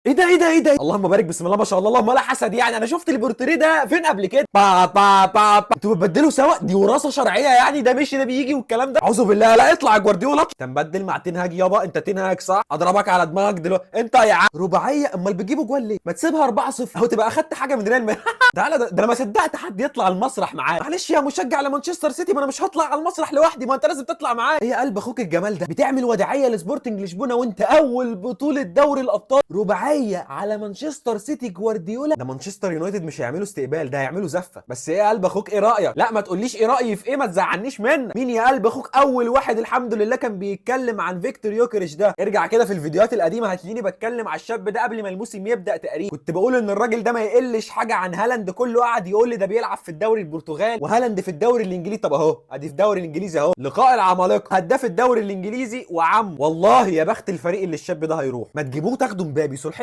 ايه ده ايه ده ايه ده؟ اللهم بارك، بسم الله ما شاء الله، اللهم لا حسد. يعني انا شفت البورتريه ده فين قبل كده؟ با با با با. انتوا بتبدلوا سوا؟ دي وراثه شرعية يعني، ده مشي ده بيجي والكلام ده. اعوذ بالله. لا اطلع يا جوارديولا، انت مبدل مع تنهاج يابا، انت تنهاج صح؟ اضربك على دماغك دلوقتي انت يا عم. رباعية، امال بتجيبوا جوال ليه؟ ما تسيبها 4-0 اهو، تبقى اخدت حاجة من ريال مدريد. تعالى ده انا ما صدقت حد يطلع المسرح معايا. معلش يا مشجع لمانشستر سيتي، ما انا مش هطلع على المسرح لوحدي، ما انت لازم تطلع معايا. ايه يا قلب اخوك الجمال ده؟ بتعمل وداعيه لسبورتنج لشبونه وانت اول بطوله دوري الابطال، رباعية على مانشستر سيتي جوارديولا. ده مانشستر يونايتد مش هيعملوا استقبال، ده هيعملوا زفه. بس ايه يا قلب اخوك، ايه رايك؟ لا ما تقوليش ايه رايي في ايه، ما تزعلنيش منك. مين يا قلب اخوك اول واحد الحمد لله كان بيتكلم عن فيكتور يوكريش ده؟ ارجع كده في الفيديوهات القديمة هتلاقيني بتكلم على الشاب ده قبل ما الموسم يبدا تقريبا. كنت بقول ان الراجل ده ما يقلش حاجة عن هالاند، كله قعد يقول لي ده بيلعب في الدوري البرتغال وهالاند في الدوري الانجليزي. طب اهو ادي في الدوري الانجليزي اهو، لقاء العمالقة، هداف الدوري الانجليزي وعم. والله يا بخت الفريق اللي الشاب ده هيروح. ما تجيبوه تاخدوا مبابي، صلحيه